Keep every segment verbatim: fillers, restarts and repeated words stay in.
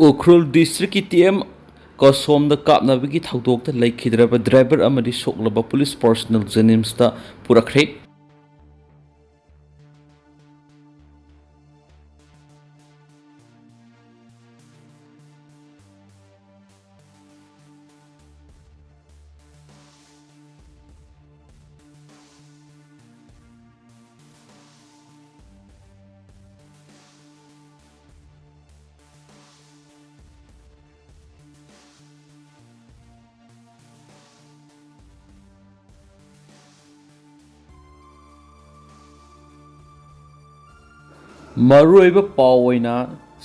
ꯎꯈ꯭ꯔꯨꯜ ꯗꯤꯁꯇ꯭ꯔꯤꯛꯀꯤ T M ꯀꯁꯣꯝꯗ ꯀꯥꯞꯅꯕꯒꯤ ꯊꯧꯗꯣꯛꯇ ꯂꯩꯈꯤꯗ꯭ꯔꯕ driver ꯑꯃꯗꯤ ꯁꯣꯛꯂꯕ ꯄꯨꯂꯤꯁ ꯄꯔꯁꯣꯅꯦꯜ ꯖꯦꯅꯤꯝꯁꯇ ꯄꯨꯔꯛꯈ꯭ꯔꯦ꯫ ꯃꯔꯨꯑꯣꯏꯕ ꯄꯥꯎ ꯑꯣꯏꯅ,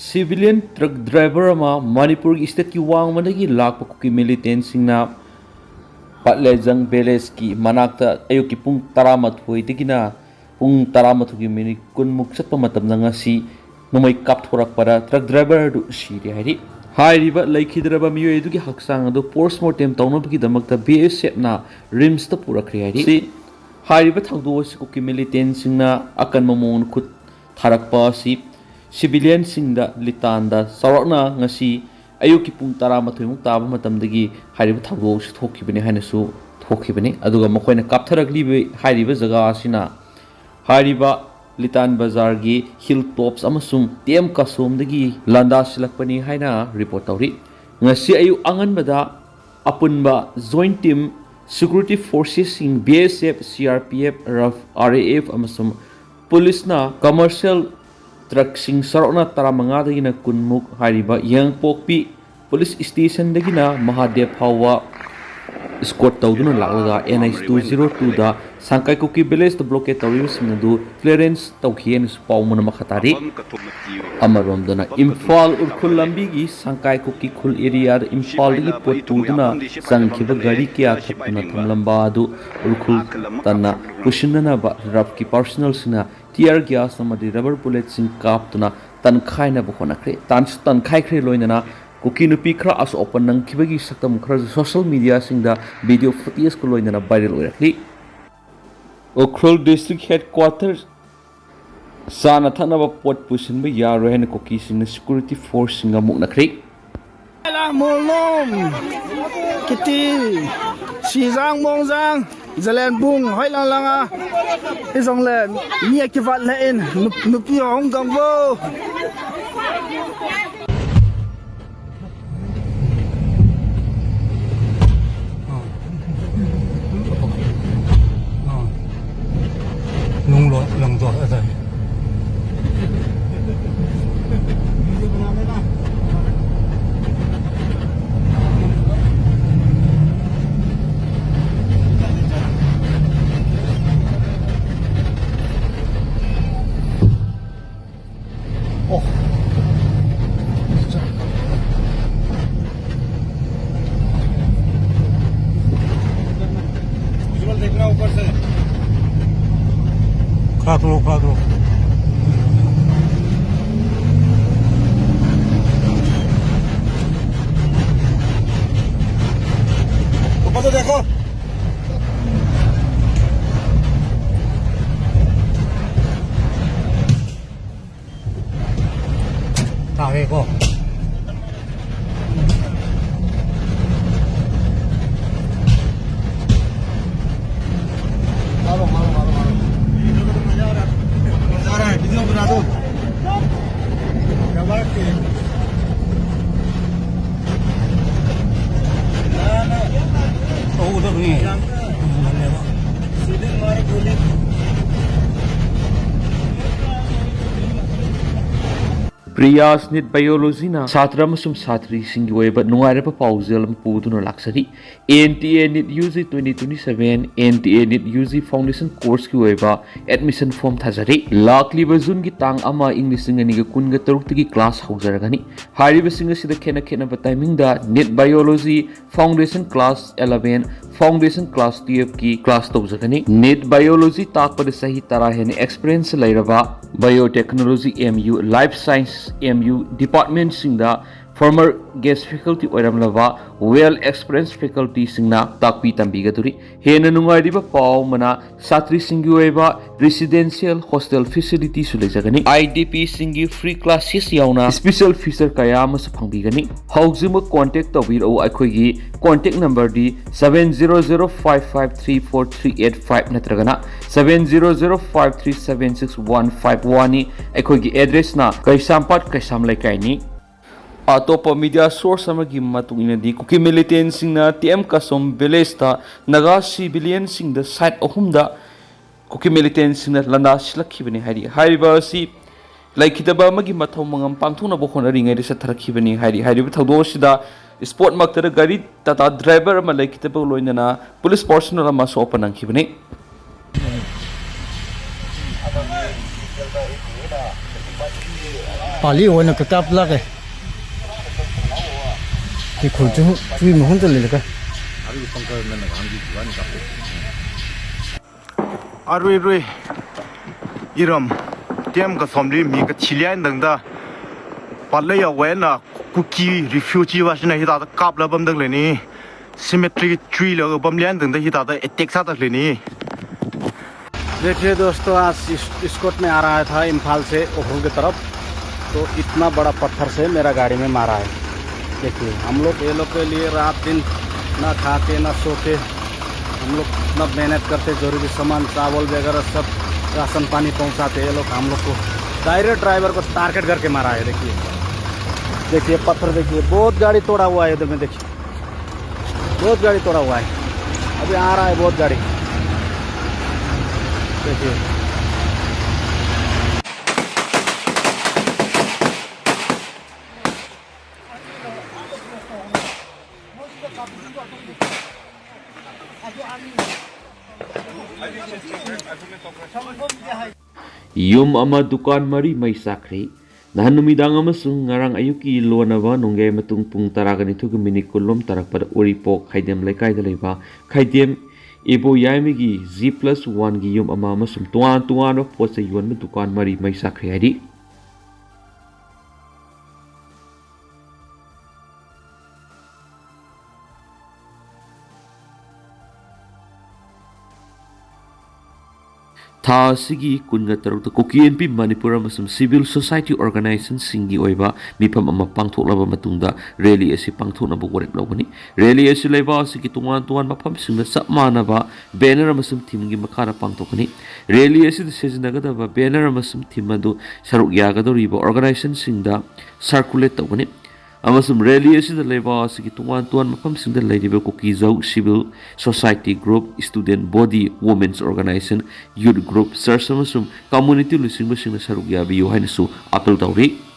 ꯁꯤꯚꯤꯂꯤꯌꯟ ꯇ꯭ꯔꯛ ꯗ꯭ꯔꯥꯏꯚꯔ ꯑꯃ ꯃꯅꯤꯄꯨꯔꯒꯤ ꯏꯁꯇꯦꯠꯀꯤ ꯋꯥꯡꯃꯗꯒꯤ ꯂꯥꯛꯄ ꯀꯨꯀꯤ ꯃꯤꯂꯤꯇꯦꯟꯁꯤꯡꯅ ꯄꯠꯂꯦꯖꯪ ꯚꯤꯂꯦꯖꯀꯤ ꯃꯅꯥꯛꯇ ꯑꯌꯨꯛꯀꯤ ꯄꯨꯡ ꯇꯔꯥꯃꯥꯊꯣꯏꯗꯒꯤꯅ ꯄꯨꯡ ꯇꯔꯥꯃꯥꯊꯣꯏꯒꯤ ꯃꯤꯅꯤꯠ ꯀꯨꯟꯃꯨꯛ ꯆꯠꯄ ꯃꯇꯝꯗ ꯉꯁꯤ ꯅꯣꯡꯃꯩ ꯀꯥꯞꯊꯣꯔꯛꯄꯗ ꯇ꯭ꯔꯛ ꯗ꯭ꯔꯥꯏꯚꯔ ꯑꯗꯨ ꯁꯤꯔꯦ ꯍꯥꯏꯔꯤ꯫ ꯍꯥꯏꯔꯤꯕ ꯂꯩꯈꯤꯗ꯭ꯔꯕ ꯃꯤꯑꯣꯏ ꯑꯗꯨꯒꯤ ꯍꯛꯆꯥꯡ ꯑꯗꯨ ꯄꯣꯁꯃꯣꯔꯇꯦꯝ ꯇꯧꯅꯕꯒꯤꯗꯃꯛꯇ ꯕꯤ ꯑꯦꯁ ꯑꯦꯐꯅ ꯔꯤꯝꯁꯇ ꯄꯨꯔꯛꯈ꯭ꯔꯦ ꯍꯥꯏꯔꯤ꯫ ꯁꯤ ꯍꯥꯏꯔꯤꯕ ꯊꯧꯗꯣꯛ ꯑꯁꯤ ꯀꯨꯀꯤ ꯃꯤꯂꯤꯇꯦꯟꯁꯤꯡꯅ ꯑꯀꯟꯕ ꯃꯑꯣꯡꯗ ꯈꯨꯠ ꯊꯥꯔꯛꯄ ꯑꯁꯤ ꯁꯤꯚꯤꯂꯤꯌꯟꯁꯤꯡꯗ ꯂꯤꯇꯥꯟꯗ ꯆꯥꯎꯔꯥꯛꯅ ꯉꯁꯤ ꯑꯌꯨꯛꯀꯤ ꯄꯨꯡ ꯇꯔꯥꯃꯥꯊꯣꯏꯃꯨꯛ ꯇꯥꯕ ꯃꯇꯝꯗꯒꯤ ꯍꯥꯏꯔꯤꯕ ꯊꯧꯗꯣꯛ ꯑꯁꯤ ꯊꯣꯛꯈꯤꯕꯅꯤ ꯍꯥꯏꯅꯁꯨ ꯊꯣꯛꯈꯤꯕꯅꯤ꯫ ꯑꯗꯨꯒ ꯃꯈꯣꯏꯅ ꯀꯥꯞꯊꯔꯛꯂꯤꯕ ꯍꯥꯏꯔꯤꯕ ꯖꯒꯥ ꯑꯁꯤꯅ ꯍꯥꯏꯔꯤꯕ ꯂꯤꯇꯥꯟ ꯕꯖꯥꯔꯒꯤ ꯍꯤꯜ ꯇꯣꯞꯁ ꯑꯃꯁꯨꯡ ꯇꯤ ꯑꯦꯝ ꯀꯁꯣꯝꯗꯒꯤ ꯂꯥꯟꯗꯥꯁꯤꯜꯂꯛꯄꯅꯤ ꯍꯥꯏꯅ ꯔꯤꯄꯣꯔꯠ ꯇꯧꯔꯤ꯫ ꯉꯁꯤ ꯑꯌꯨꯛ ꯑꯉꯟꯕꯗ ꯑꯄꯨꯟꯕ ꯖꯣꯏꯟꯠ ꯇꯤꯝ, ꯁꯦꯀ꯭ꯌꯨꯔꯤꯇꯤ ꯐꯣꯔꯁꯦꯁꯁꯤꯡ, B S F, C R P F, RAF, R A F ꯑꯃꯁꯨꯡ ꯄꯨꯂꯤꯁꯅ ꯀꯃꯔꯁꯤꯌꯦꯜ ꯇ꯭ꯔꯛꯁꯤꯡ ꯆꯥꯎꯔꯥꯛꯅ ꯇꯔꯥꯃꯉꯥꯗꯒꯤꯅ ꯀꯨꯟꯃꯨꯛ ꯍꯥꯏꯔꯤꯕ ꯌꯥꯡꯄꯣꯛꯄꯤ ꯄꯨꯂꯤꯁ ꯁ꯭ꯇꯦꯁꯟꯗꯒꯤꯅ ꯃꯍꯥꯗꯦꯕ ꯐꯥꯎꯕ ꯏꯁꯀꯣꯔꯠ ꯇꯧꯗꯨꯅ ꯂꯥꯛꯂꯒ ꯑꯦꯟ ꯑꯩꯆ ꯇꯨ ꯖꯤꯔꯣ ꯇꯨꯗ ꯁꯥꯡꯀꯥꯏ ꯀꯨꯀꯤ ꯚꯤꯂꯦꯖꯇ ꯕ꯭ꯂꯣꯀꯦꯠ ꯇꯧꯔꯤꯕꯁꯤꯡ ꯑꯗꯨ ꯀ꯭ꯂꯤꯌꯔꯦꯟꯁ ꯇꯧꯈꯤ ꯍꯥꯏꯅꯁꯨ ꯄꯥꯎ ꯑꯃꯅ ꯃꯈꯥ ꯇꯥꯔꯤ꯫ ꯑꯃꯔꯣꯝꯗꯅ ꯏꯝꯐꯥꯜ ꯎꯈ꯭ꯔꯨꯜ ꯂꯝꯕꯤꯒꯤ ꯁꯥꯡꯀꯥꯏ ꯀꯨꯀꯤ ꯈꯨꯜ ꯑꯦꯔꯤꯌꯥꯗ ꯏꯝꯐꯥꯜꯗꯒꯤ ꯄꯣꯠ ꯄꯨꯗꯨꯅ ꯆꯪꯈꯤꯕ ꯒꯥꯔꯤ ꯀꯌꯥ ꯊꯠꯇꯨꯅ ꯊꯝꯂꯝꯕ ꯑꯗꯨ ꯎꯈ꯭ꯔꯨꯜ ꯇꯟꯅ ꯄꯨꯁꯤꯟꯅꯅꯕ ꯔꯐꯀꯤ ꯄꯥꯔꯁꯣꯅꯦꯜꯁꯤꯡꯅ ꯇꯤꯌꯔ ꯒ꯭ꯌꯥꯁ ꯑꯃꯗꯤ ꯔꯕꯔ ꯕꯨꯂꯦꯠꯁꯤꯡ ꯀꯥꯞꯇꯨꯅ ꯇꯟꯈꯥꯏꯅꯕ ꯍꯣꯠꯅꯈ꯭ꯔꯦ꯫ ꯇꯥꯟꯁꯨ ꯇꯟꯈꯥꯏꯈ꯭ꯔꯦ꯫ ꯂꯣꯏꯅꯅ ꯀꯨꯀꯤ ꯅꯨꯄꯤ ꯈꯔ ꯑꯁꯣꯛ ꯑꯄꯟ ꯅꯪꯈꯤꯕꯒꯤ ꯁꯛꯇꯝ ꯈꯔꯁꯨ ꯁꯣꯁꯤꯌꯦꯜ ꯃꯤꯗꯤꯌꯥꯁꯤꯡꯗ ꯚꯤꯗꯤꯑꯣ ꯐꯨꯇꯦꯖꯀ ꯂꯣꯏꯅꯅ ꯚꯥꯏꯔꯦꯜ ꯑꯣꯏꯔꯛꯂꯤ꯫ ꯎꯈ꯭ꯔꯨꯜ ꯗꯤꯁꯇ꯭ꯔꯤꯛ ꯍꯦꯗꯀ꯭ꯋꯥꯇꯔ ꯆꯥꯅ ꯊꯛꯅꯕ ꯄꯣꯠ ꯄꯨꯁꯤꯟꯕ ꯌꯥꯔꯣꯏ ꯍꯥꯏꯅ ꯀꯨꯀꯤꯁꯤꯡꯅ ꯁꯦꯀ꯭ꯌꯨꯔꯤꯇꯤ ꯐꯣꯔꯁꯁꯤꯡꯒ ꯃꯨꯛꯅꯈ꯭ꯔꯦ꯫ ꯂꯥ ꯃꯣꯜꯅꯣꯝ ꯀꯤꯇꯤ ꯁꯤꯖꯥꯡ ꯃꯣꯡꯖꯥꯡ ꯖꯂꯦꯟꯕꯨꯡ ꯍꯣꯏ ꯂꯥꯡ ꯂꯥꯡꯉ ꯏꯖꯣꯡꯂꯦ ꯃꯤ ꯑꯀꯤꯕꯥꯠ ꯂꯦ ꯏꯟ ꯅꯨꯄꯤ ꯍꯣꯡ ꯒꯪꯕꯣ꯫ Nung lo lang to, ata. Oh. Visual देखना ऊपर से। खा दो, खा दो। ऊपर से देखो। ꯇꯥꯔꯦꯀꯣ꯫ ꯄ꯭ꯔꯤꯌꯥꯁ ꯅꯤꯠ ꯕꯥꯏꯑꯣꯂꯣꯖꯤꯅ ꯁꯥꯇ꯭ꯔ ꯑꯃꯁꯨꯡ ꯁꯥꯇ꯭ꯔꯤꯁꯤꯡꯒꯤ ꯑꯣꯏꯕ ꯅꯨꯡꯉꯥꯏꯔꯕ ꯄꯥꯎꯖꯦꯜ ꯑꯃ ꯄꯨꯗꯨꯅ ꯂꯥꯛꯆꯔꯤ꯫ N T A NEET U G twenty twenty seven, N T A NEET U G foundation courseꯀꯤ ꯑꯣꯏꯕ admission form ꯊꯥꯖꯔꯤ꯫ ꯂꯥꯛꯂꯤꯕ ꯖꯨꯟꯒꯤ ꯇꯥꯡ ꯑꯃ, ꯏꯪ ꯂꯤꯁꯤꯡ ꯑꯅꯤꯒ ꯀꯨꯟꯒ ꯇꯔꯨꯛꯇꯒꯤ class ꯍꯧꯖꯔꯒꯅꯤ꯫ ꯍꯥꯏꯔꯤꯕꯁꯤꯡ ꯑꯁꯤꯗ ꯈꯦꯠꯅ ꯈꯦꯠꯅꯕ timingꯗ NEET biology, foundation class eleven, foundation class twelveꯀꯤ class ꯇꯧꯖꯒꯅꯤ꯫ ꯅꯤꯠ ꯕꯥꯏꯑꯣꯂꯣꯖꯤ ꯇꯥꯛꯄꯗ ꯆꯍꯤ ꯇꯔꯥ ꯍꯦꯟꯅ experience ꯂꯩꯔꯕ, biotechnology M U, life science M U departmentꯁꯤꯡꯗ Former guest faculty ꯑꯣꯏꯔꯝꯂꯕ well experienced facultyꯁꯤꯡꯅ ꯇꯥꯛꯄꯤ ꯇꯝꯕꯤꯒꯗꯧꯔꯤ꯫ ꯍꯦꯟꯅ ꯅꯨꯡꯉꯥꯏꯔꯤꯕ ꯄꯥꯎ ꯑꯃꯅ, ꯁꯥꯇ꯭ꯔꯤꯁꯤꯡꯒꯤ ꯑꯣꯏꯕ residential hostel facilityꯁꯨ ꯂꯩꯖꯒꯅꯤ꯫ IDPꯁꯤꯡꯒꯤ free classes ꯌꯥꯎꯅ special feature ꯀꯌꯥ ꯑꯃꯁꯨ ꯐꯪꯕꯤꯒꯅꯤ꯫ ꯍꯧꯖꯤꯛꯃꯛ contact ꯇꯧꯕꯤꯔꯛꯎ꯫ ꯑꯩꯈꯣꯏꯒꯤ contact numberꯗꯤ seven zero zero five five three four three eight five ꯅꯠꯇ꯭ꯔꯒꯅ seven zero zero five three seven six one five oneꯅꯤ꯫ ꯑꯩꯈꯣꯏꯒꯤ addressꯅ ꯀꯩꯁꯥꯝꯄꯥꯠ ꯀꯩꯁꯥꯝ ꯂꯩꯀꯥꯏꯅꯤ꯫ ꯑꯇꯣꯞꯄ media source ꯑꯃꯒꯤ ꯃꯇꯨꯡ ꯏꯟꯅꯗꯤ, ꯀꯨꯀꯤ militantꯁꯤꯡꯅ ꯇꯤ ꯑꯦꯝ ꯀꯁꯣꯝ villageꯇ ꯅꯥꯒꯥ civilianꯁꯤꯡꯗ side ꯑꯍꯨꯝꯗ ꯀꯨꯀꯤ militantꯁꯤꯡꯅ ꯂꯥꯟꯗꯥ ꯁꯤꯜꯂꯛꯈꯤꯕꯅꯤ ꯍꯥꯏꯔꯤ꯫ ꯍꯥꯏꯔꯤꯕ ꯑꯁꯤ ꯂꯩꯈꯤꯗꯕ ꯑꯃꯒꯤ ꯃꯊꯧ ꯃꯉꯝ ꯄꯥꯡꯊꯣꯛꯅꯕ ꯍꯣꯠꯅꯔꯤꯉꯩꯗ ꯆꯠꯊꯔꯛꯈꯤꯕꯅꯤ ꯍꯥꯏꯔꯤ꯫ ꯍꯥꯏꯔꯤꯕ ꯊꯧꯗꯣꯛ ꯑꯁꯤꯗ spotꯃꯛꯇꯗ ꯒꯥꯔꯤ ꯇꯥꯇꯥ driver ꯑꯃ ꯂꯩꯈꯤꯗꯕ ꯂꯣꯏꯅꯅ police personnel ꯑꯃ ꯑꯁꯣꯛ ꯑꯄꯟ ꯅꯪꯈꯤꯕꯅꯤ꯫ ꯄꯥꯂꯤ ꯑꯣꯏꯅ ꯀꯥꯞꯂꯛꯑꯦ꯫ ꯁꯤ ꯈꯨꯜꯁꯨ ꯆꯨꯏ ꯃꯍꯨꯝ ꯆꯜꯂꯤꯂꯒ꯫ ꯑꯔꯨꯏ ꯔꯨꯏ ꯏꯔꯝ ꯇꯦꯝ ꯀꯁꯣꯝꯂꯤ ꯃꯤ ꯀꯊꯤꯂꯤꯌꯥꯟꯗꯪꯗ ꯄꯥꯠꯂ ꯌꯥꯎꯋꯦꯅ ꯀꯨꯀꯤ refugee ꯋꯥꯁꯤꯅ ꯍꯤꯗꯥꯛꯇ ꯀꯥꯞꯂꯕꯝꯗꯪ ꯂꯩꯅꯤ꯫ Cemetery tree ꯂꯒ बम लिया दंदे ही दादा attack सा तक लेनी। देखिए दोस्तों, आज इस, स्कॉट में आ रहा था इम्फाल से उखरुल की तरफ, तो इतना बड़ा पत्थर से मेरा गाड़ी में मारा है। देखिए, हम लोग ये लोग के लिए रात दिन ना खा के ना सो के हम लोग इतना मेहनत करते, जरूरी सामान चावल वगैरह सब राशन पानी पहुंचाते, ये लोग हम लोग को direct driver को target करके मारा है। देखिए, देखिए पत्थर, देखिए बहुत गाड़ी तोड़ा हुआ है इधर में, देखिए बहुत गाड़ी तोड़ा हुआ है, अभी आ रहा है बहुत गाड़ी। देखिए। ꯌꯨꯝ ꯑꯃ ꯗꯨꯀꯥꯟ ꯃꯔꯤ ꯃꯩ ꯆꯥꯛꯈ꯭ꯔꯦ꯫ ꯅꯍꯥꯟ ꯅꯨꯃꯤꯗꯥꯡ ꯑꯃꯁꯨꯡ ꯉꯔꯥꯡ ꯑꯌꯨꯛꯀꯤ ꯂꯣꯟꯅꯕ ꯅꯣꯡꯌꯥꯏ ꯃꯇꯨꯡ ꯄꯨꯡ ꯇꯔꯥꯒ ꯅꯤꯊꯣꯏꯒ ꯃꯤꯅꯤꯠ ꯀꯨꯟꯂꯣꯝ ꯇꯥꯔꯛꯄꯗ ꯎꯔꯤꯄꯣꯛ ꯈꯥꯏꯗꯦꯝ ꯂꯩꯀꯥꯏꯗ ꯂꯩꯕ ꯈꯥꯏꯗꯦꯝ ꯏꯕꯣ ꯌꯥꯏꯃꯒꯤ G plus oneꯒꯤ ꯌꯨꯝ ꯑꯃ ꯑꯃꯁꯨꯡ ꯇꯣꯉꯥꯟ ꯇꯣꯉꯥꯟꯕ ꯄꯣꯠ ꯆꯩ ꯌꯣꯟꯕ ꯗꯨꯀꯥꯟ ꯃꯔꯤ ꯃꯩ ꯆꯥꯛꯈ꯭ꯔꯦ ꯍꯥꯏꯔꯤ꯫ ꯊꯥ ꯑꯁꯤꯒꯤ ꯀꯨꯟꯒ ꯇꯔꯨꯛꯇ ꯀꯨꯀꯤ ꯑꯦꯟ ꯄꯤ ꯃꯅꯤꯄꯨꯔ ꯑꯃꯁꯨꯡ civil society organizationꯁꯤꯡꯒꯤ ꯑꯣꯏꯕ ꯃꯤꯐꯝ ꯑꯃ ꯄꯥꯡꯊꯣꯛꯂꯕ ꯃꯇꯨꯡꯗ rally ꯑꯁꯤ ꯄꯥꯡꯊꯣꯛꯅꯕ ꯋꯥꯔꯦꯞ ꯂꯧꯒꯅꯤ꯫ Rally ꯑꯁꯤ ꯂꯩꯕꯥꯛ ꯑꯁꯤꯒꯤ ꯇꯣꯉꯥꯟ ꯇꯣꯉꯥꯟꯕ ꯃꯐꯝꯁꯤꯡꯗ ꯆꯞ ꯃꯥꯟꯅꯕ banner ꯑꯃꯁꯨꯡ themeꯒꯤ ꯃꯈꯥꯗ ꯄꯥꯡꯊꯣꯛꯀꯅꯤ꯫ Rally ꯑꯁꯤꯗ ꯁꯤꯖꯤꯟꯅꯒꯗꯕ banner ꯑꯃꯁꯨꯡ theme ꯑꯗꯨ ꯁꯔꯨꯛ ꯌꯥꯒꯗꯧꯔꯤꯕ organizationꯁꯤꯡꯗ circulate ꯇꯧꯒꯅꯤ꯫ ꯑꯃꯁꯨꯡ rally ꯑꯁꯤꯗ ꯂꯩꯕꯥꯛ ꯑꯁꯤꯒꯤ ꯇꯣꯉꯥꯟ ꯇꯣꯉꯥꯟꯕ ꯃꯐꯝꯁꯤꯡꯗ ꯂꯩꯔꯤꯕ ꯀꯨꯀꯤꯖꯧ civil society group, student body, women's organization, youth group, church ꯑꯃꯁꯨꯡ community ꯂꯨꯆꯤꯡꯕꯁꯤꯡꯅ ꯁꯔꯨꯛ ꯌꯥꯕꯤꯌꯨ ꯍꯥꯏꯅꯁꯨ appeal ꯇꯧꯔꯤ꯫